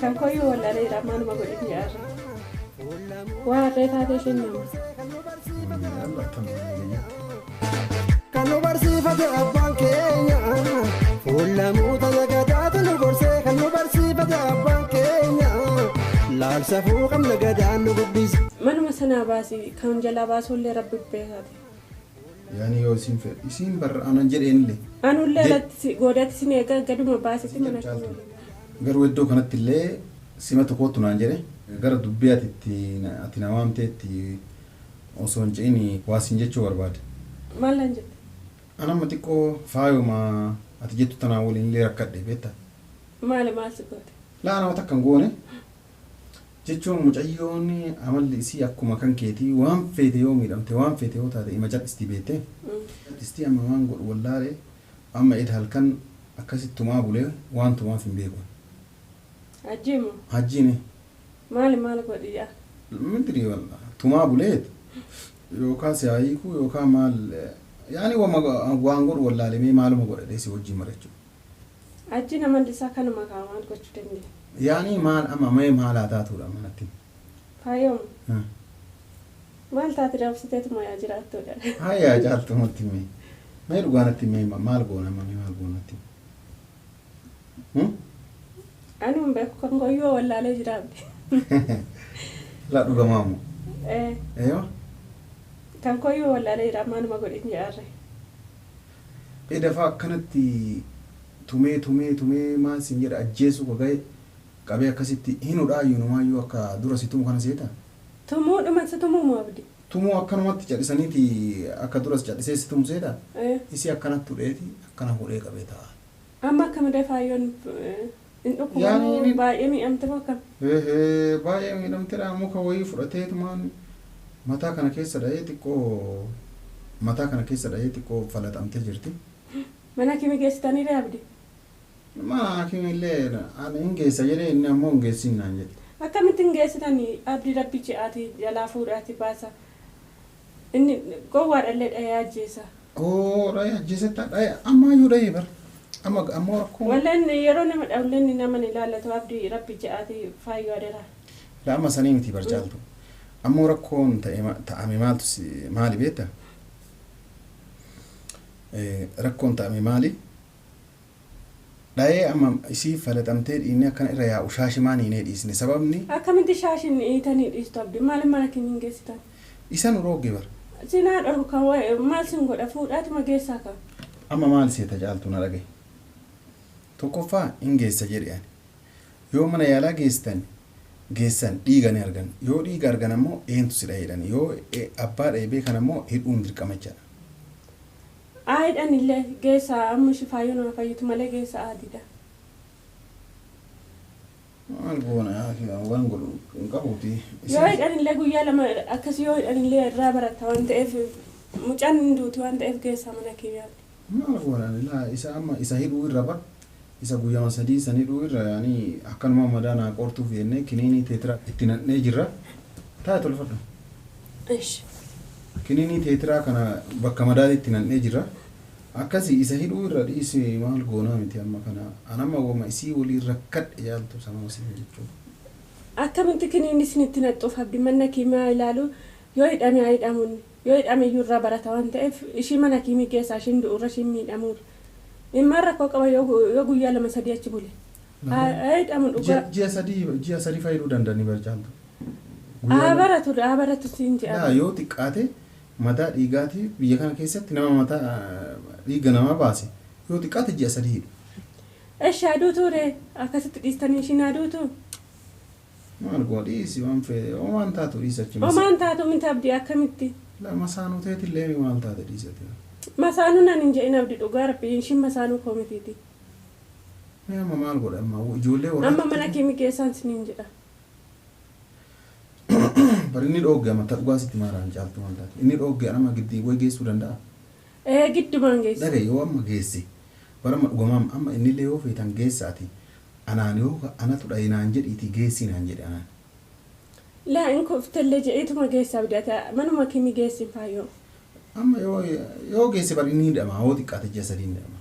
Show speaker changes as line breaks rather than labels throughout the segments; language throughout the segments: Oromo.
Kan koyyuu wallaaleera maaluma godhin jaarra. Waa harree taatee isheen nama.
Kan nu barsiifate abbaan keenya fuula muta nagadaatu nu gorsee kan nu barsiifate abbaan keenya laalsafuu qabna gadaan nu guddise.
Manuma sanaa baasi kan jalaa baasuullee rabbi beekaate.
Yaani yoo isiin fedhe isiin barra anan jedheenillee.
Anullee alatti goodatti sin eegaa gaduma baasitti mana
Caaltu. Garuu iddoo kanatti illee sima tokkotu naan jedhe gara dubbii ati itti ati na waamteetti osoo hin ce'in waa siin jechuu barbaade.
Maal naan jette?
An amma xiqqoo faayuma ati jettu tanaa waliin illee rakkadhe beektaa?
Maali maal si goote?
Laa nama takka hin goone jechuun mucayyoon amalli isii akkuma kan keetii waan feete yoo miidhamte waan feete yoo taate ima cal'isti beektee. Cal'istii amma waan godhu wallaale amma ed halkan akkasitti tumaa bulee waan tumaaf hin beeku.
Hajjii moo?
Hajjiin
Maali maal godhi yaa?
Mintiri wallah tumaa buleet yookaan si haa hiikuu yookaan maal yaani waan godhu wallaale mee maaluma godha jedhee si wajjin mari'achuu.
Hajjiin amalli isaa kanuma kaa maal gochuu dandeenya?
Yaani maal amma mee maal haa taatuudha amma natti.
Faayoo maal taati raabsiteetuma yaa jiraattuudha.
Hayyaa Caaltuu natti mee. Mee dhugaa natti mee maal goona amma mee maal goona natti.
Ani hin beeku kan koyyoo wallaalee jira abdi.
Laa dhugamaa moo?
Ee.
Eeyo.
Kan koyyoo wallaalee jira maaluma godhin jaarre.
Edafaa akkanatti tumee tumee tumee maal siin jedha ajjeesuu ka ga'e qabee akkasitti hin hudhaa iyyuu akka dura si tumu kana seeta?
Tumuudhuma si tumuu moo abdi?
Tumuu akkanumatti cadhisaniiti akka dura si cadhisee si tumu seeta?
Ee.
Isii akkanatti hudheeti akkana hudhee qabee taa'a.
Amma akkamidha faayyoon hin dhukkuba baay'ee miidhamte moo akkam?
Eehee baay'ee miidhamteedha muka wayii fudhateetumaan mataa kana keessa dha'ee xiqqoo mataa kana keessa dha'ee xiqqoo falaxamtee jirti.
Mana hakimii geessitaniiree abdi?
Mana hakimii illee ani hin geessa jedhee inni ammoo hin geessin naan jedhe.
Akkamitti hin geessitanii abdi rabbi je'aati jalaa fuudhaati baasa. Inni gowwaadhallee dha'ee ajjeesa.
Oo dha'ee ajjeesettaa dha'ee ammaayyuu dha'ee bar amma ammoo rakkoo.
Walleen yeroo nama dha'ulleen nama hin ilaallatu abdi rabbi je'aati faayyoo adaraa.
La amma sanii miti bar Caaltu. Ammoo rakkoon ta'e ta'ame maaltu maali beekta? Rakkoon ta'ame maali? Dha'ee amma isii falaxamtee dhiinni akkana irra yaa'u shaashimaan hiinee dhiisne sababni.
Akkamitti shaashin hiitanii dhiistu abdi maaliif mana keenya hin geessitan?
Isa nu dhoogge bar.
Sin haa dhorku kan waa'ee maal sin godha fuudhaatuma geessaa ka.
Amma maal seeta Caaltuu na dhagahi. Tokkoffaa hin geessa jedhe ani. Yoo mana yaalaa geessitan geessan dhiiga ni argan. Yoo dhiiga argan ammoo eentu si dhahe jedhan. Yoo abbaa dhahe beekan ammoo hidhuun dirqama jechaadha.
Haa hidhan illee geessaa amma ishi faayyoon haa fayyitu malee geessa aadiidha.
Maal goona waan godhu hin qabuuti.
Yoo hidhan illee guyyaa lama akkas yoo hidhan illee irraa baratta waan ta'eef mucaan hin duuti waan ta'eef geessaa mana kiyyaa.
Maal goona laa isa amma isa hidhuu irra bar isa guyyama sadii san hidhuu irra yaani akkanuma madaa naa qortuuf jennee kiniinii teetira itti naqnee jirra. Taa'e tolfadhu.
Ishi.
Kiniinii teetiraa kana bakka madaatitti naqnee jirra. Akkasi isa hidhuu irra dhiisi maal goonaa miti amma kana an amma woma isii woliin rakkadhe jaaltu sanuma siin jechuun.
Akkamitti kiniinni isinitti naqxuuf abdi manna kiimaa ilaalu yoo hidhame haa hidhamu inni. Yoo hidhame iyyuu irraa barata waan ta'eef ishii mana hakiimii geessaa ishiin du'uurra ishiin miidhamuurra. Inni maal rakkoo qaba yoo guyyaa lama sadii achi bule. Haa hidhamu dhugaa.
Ji'a sadii ji'a sadii fayyaduu danda'anii bar Caaltu.
Haa baratu haa baratu siin jedha.
Laa yoo xiqqaate mataa dhiigaatii biyya kana keessatti nama mataa dhiiga namaa baase yoo xiqqaate ji'a sadii hidhu.
Eshi haa duutuu ree akkasitti dhiistanii ishiin haa duutuu.
Maal goona dhiisi waan feete homaan taatu dhiisi achi masa.
Homaan taatu miti abdi akkamitti.
La masaanuu teetillee mi maal taate dhiisi ati.
Masaanuu nan hin jedhin abdi dhugaa rabbi ishiin masaanuu koo mitiiti.
Mee amma maal godha amma ijoollee
Amma
warraatti
mana kee mi geessaan siniin jedha.
Bar inni dhoogge amma ta dhugaa sitti maaraan caaltu maal taate inni dhoogge an amma giddii way geessuu danda'a.
Ee giddumaan geessi.
Dhaga'i yoo amma geesse bar amma dhugamaam amma innillee yoo feetan geessaati Anaan yoo anatu dhaye naan jedhiitii geessii naan jedhe anaan.
Laa in kuftellee jedhiituma geessa abdi ati manuma kimi geessin faayyoo.
Amma yoo yoo geesse bar inni hidhama yoo xiqqaate ji'a sadii hin hidhama.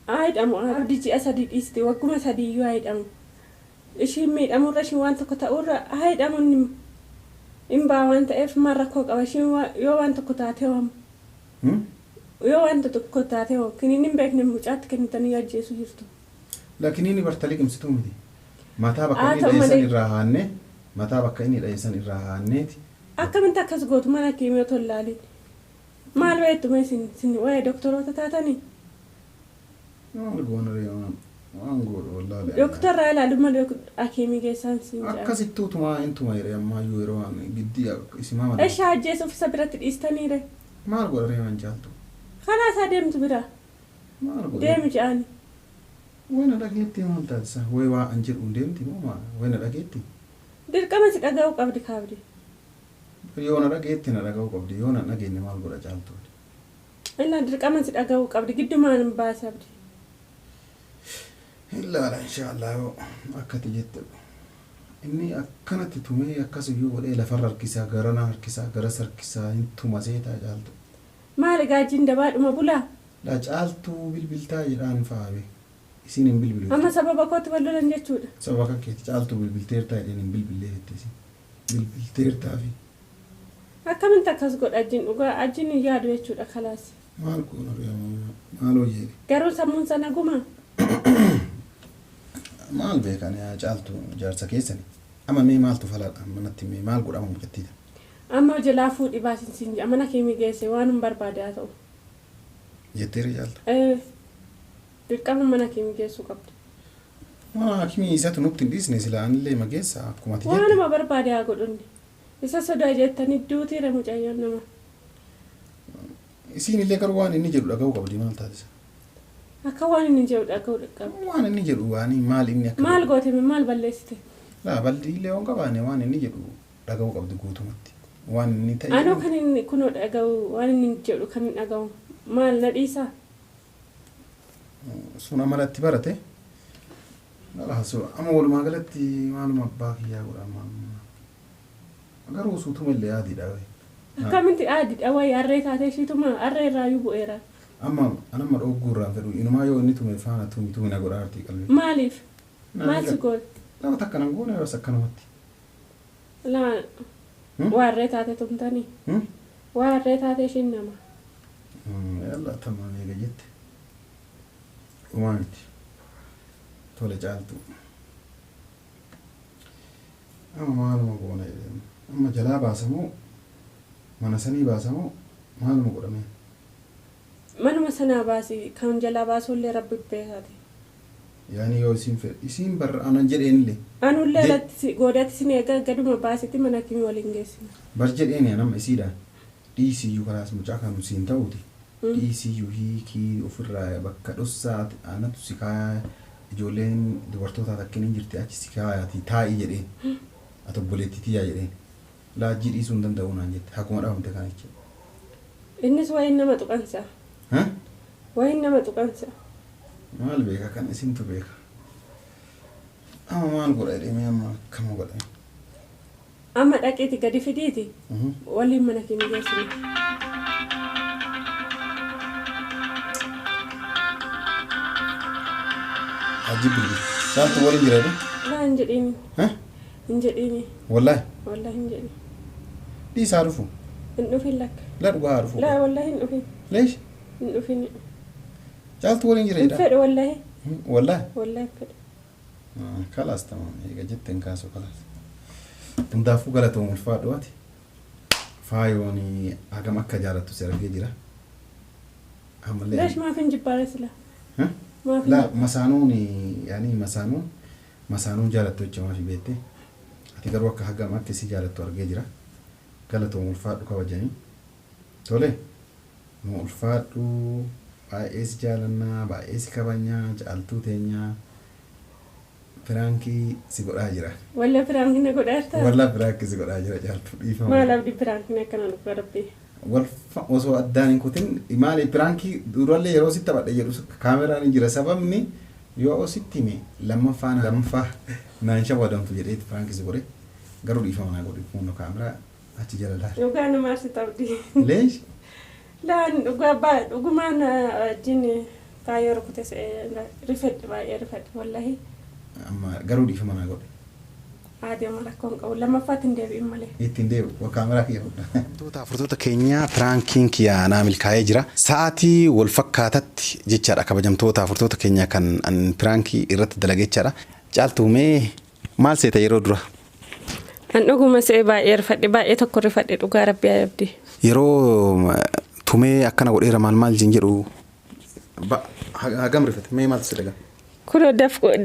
Haa hidhamu abdi ji'a sadii dhiisiti wagguma sadii iyyuu haa hidhamu. Ishiin miidhamurra ishiin waan tokko ta'urra haa hidhamuun hin baa waan ta'eef maal rakkoo qaba ishiin yoo waan tokko taatee waamu. Yoo waan tokko taatee waamu kiniin hin beekne mucaatti kennitanii ajjeesuu jirtu.
Laakiin barta liqimsituu miti. Mataa bakka inni dhayeessan irraa haannee mataa bakka inni dhayeessan irraa haanneeti.
Akkamitti akkas gootu mana kiimiyoo tollaaliin? Maal beektu mee isin waa'ee doktoroota taatanii?
Maal goona ree waan godhu wallaalee.
Doktorraa ilaalu malee hakiimii keessaan siin jedha.
Akkasittuu tumaa hin tuma yeroo ammayyuu yeroo waan giddii isimaa malee.
Eshaa ajjeesuuf isa biratti dhiistaniire.
Maal godha ree waan caaltu?
Karaa isaa deemtu bira.
Maal godha?
Deemi jedhani.
Wayna dhageetti maal taasisa? Way waa an jedhu hin deemti moo maal? Wayna dhageetti?
Dirqama si dhaga'uu qabdi kaabdi.
Yoo na dhageetti na dhaga'uu qabdi yoo na dhageenye maal godha caaltu?
Illaa dirqama si dhaga'uu qabdi giddumaan hin baase abdi.
Ilaala inshaallah yoo akkati jette inni akkanatti tumee akkasiyyuu godhee lafarra harkisaa garana harkisaa garas harkisaa hin tuma seetaa caaltu.
Maal gaajjiin dabaadhuma bulaa?
Laa caaltuu bilbiltaa jedhaan fa'aa isiin hin bilbilu.
Amma sababa kootti wal lolan jechuudha.
Sababa kan keeti caaltuu bilbilteertaa jedheen hin bilbillee jette isiin. Bilbilteertaa fi.
Akkamitti akkas godha ajjiin dhugaa ajjiin hin yaadu jechuudha kalaas.
Maal goona maal hojii?
Garuu sammuun sana gumaa?
Maal beekan yaa caaltu jaarsa keessani amma mee maaltu falaadha manatti mee maal godhama mucattiidha.
Amma jalaa fuudhi baasin siin jedha mana keemii geesse waan hin barbaade haa ta'u.
Jetteera caaltu.
Dirqama mana keemii geessuu qabdi.
Mana hakimii isatu nutti hin dhiisne silaa anillee mageessa akkuma ati jette.
Waanuma barbaade haa godhunni. Isa sodaa jettanii duutiira mucayyoon nama.
Isiin illee garuu waan inni jedhu dhaga'uu qabdi maal taatisa?
Akka waan inni jedhu dhaga'uu qabdi.
Waan inni jedhu waan maal inni akka.
Maal goote maal balleessite?
Laa baldi illee waan qabaane waan inni jedhu dhaga'uu qabdi guutumatti. Waan inni ta'e.
Anoo kan inni kunoo dhaga'u waan inni jedhu kan inni dhaga'u maal na dhiisaa?
Sun amalatti barate. Amma walumaa galatti maaluma abbaa kiyyaa godha amma. Garuu suutuma illee adiidha.
Akkamitti adiidha wayi harree taatee ishiituma harree irraayyuu bu'eera.
Amma anamma dhogguu irraan fedhu inumaa yoo inni tume faana tumi tumi na godha artii qalbii.
Maaliif? Maal si goone?
Lama takka nan goone yeroo akkanumatti.
Lama waa harree taatee tumtanii? Waa harree taatee ishiin nama.
Yalla tamaam eega jette. Dhumaa miti. Tole caaltu. Amma maaluma goona jedhee amma jalaa baasamoo mana sanii baasamoo maaluma godhamee?
Manuma sanaa baasi kan jalaa baasullee rabbi beekaati.
Yaani yoo isiin fedhe isiin barra anan jedheenillee.
Anullee alatti goodatti isin eega gaduma baasitti mana kimi waliin geessina.
Bar jedheeni anamma isiidhaan dhiisiyyuu kalaas mucaa kan siin ta'uuti. Dhiisiyyuu hiikii ofirraa bakka dhossaa anatu si kaayaa ijoolleen dubartootaa takkiin hin jirti achi si kaayaati taa'ii jedheen. Ati obboleettii tiyyaa jedheen. Laajjii dhiisuu hin danda'u naan jette hakuma dhabamte kana jechuudha.
Innis waa'een nama tuqansa. Waa'een nama tuqansa.
Maal beeka kan isintu beeka. Amma maal godha jedhee amma akkama godha.
Amma dhaqeeti gadi fidiiti. Waliin mana keenya geessinu.
Ajji bilbil. Caaltu waliin jira jedhu?
Laa hin jedhiini. Hin jedhiini.
Wallaahi?
Wallaahi hin jedhiini.
Dhiisaa dhufu?
Hin dhufin lakka.
Laa dhugaa haa dhufu.
Laa wallaahi hin dhufin.
Leesh?
Hin dhufin.
Caaltu waliin jira jedha?
Hin fedhu wallaahi.
Wallaahi?
Wallaahi hin fedhu.
Kalaas tamam eega jetteen kaasu kalaas. Hundaafuu galatoom ulfaadhu ati. Faayoon hagam akka jaalattu si argee jira. Ammallee.
Leesh maaf hin jibbaare sila?
Laa masaanuun yaani masaanuun jaalattu jecha maafi beekte. Ati garuu akka hagam akka si jaalattu argee jira. Galatoom ulfaadhu kabajanii. Tole nu ulfaadhu baay'ee si jaalannaa baay'ee si kabajnaa caaltuu teenyaa piraankii si godhaa jira.
Walla piraankii na godhaa jirtaa?
Walla piraankii si godhaa jira caaltuu dhiifama.
Maal abdii piraankiin akkana dhugaa rabbii?
Wal osoo addaan hin kutin maali piraankii durallee yeroo sitti taphadhe jedhu kaameraan hin jira sababni yoo sitti hime lammaffaa naan shawadamtu jedheeti piraankii si godhe garuu dhiifama naa godhe kunoo kaameraa achi jala laala.
Dhugaa nama aarsi abdii.
Leesh?
Laan dhugaa dhugumaan wajjin kaayyoo rukute rifadhe baay'ee rifadhe wallaahi.
Amma garuu dhiifama naa godhe.
Haati amma rakkoo hin qabu. Lammaffaatti hin deebi'in malee.
Ittiin deebi'u kaameraa kiyya fudha. Afurtoota keenya piraankiin kiyya naa milkaa'ee jira. Sa'aatii wal fakkaatatti jechaadha kabajamtoota afurtoota keenya kan an piraankii irratti dalage jechaadha. Caaltuu mee maal seeta yeroo dura?
An dhuguma se'ee baay'ee rifadhe baay'ee tokko rifadhe dhugaa rabbi abdii.
Yeroo tumee akkana godheera maal maal jin jedhu hagam rifate mee maaltu si dhaga'ame?
Kunoo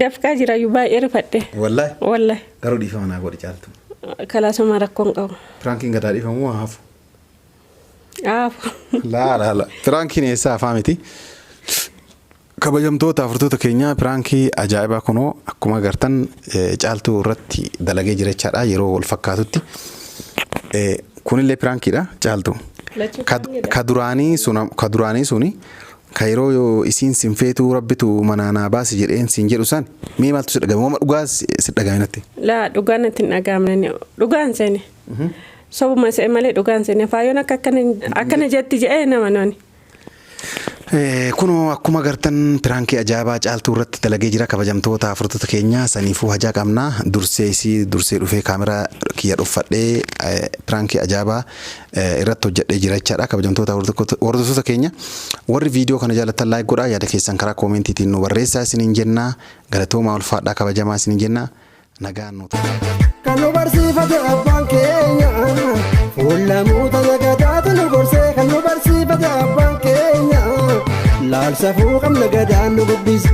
dafqaa jiraayyuu baay'ee rifadhe.
Wallaahi.
Wallaahi.
Garuu dhiifama naa godhe caaltu.
Kalaasuma rakkoo hin qabu.
Piraankiin gadaa dhiifamu haa hafu.
Haafu.
Laa laa laa. Piraankiin eessaa hafaa miti. Kabajamtoota afurtoota keenya piraankii ajaa'ibaa kunoo akkuma agartan caaltuu irratti dalagee jira jechaadha yeroo wal fakkaatutti. Kunillee piraankiidha caaltuu. Ka duraanii sun ka duraanii suni ka yeroo yoo isiin sin feetuu rabbitu manaa naa baasi jedheen siin jedhu san mee maaltu si dhagame? Wama dhugaa si dhagame natti.
Laa dhugaan natti hin dhaga'amne dhugaan seene. Sobuma se'e malee dhugaan seene faayoon akka akkana jetti jedhee nama noni.
Kunoo akkuma agartan piraankii ajaa'ibaa caaltuu irratti dalagee jira kabajamtoota afurtoota keenya saniifuu hajaa qabna dursee isii dursee dhufee kaameraa kiyya dhuffadhee piraankii ajaa'ibaa irratti hojjedhee jira jechaadha kabajamtoota hordoftoota keenya warri viidiyoo kana jaallattan like godhaa yaada keessan karaa koomentiitiin nu barreessaa isiniin jennaa galatoomaa ulfaadhaa kabajamaa isiniin jennaa nagaan nu ta'a.
Kan nu barsiifate abbaan keenya fuula muta gadaatu nu gorsee kan nu barsiifate abbaan keenya laalsafuu qabna gadaan nu guddise.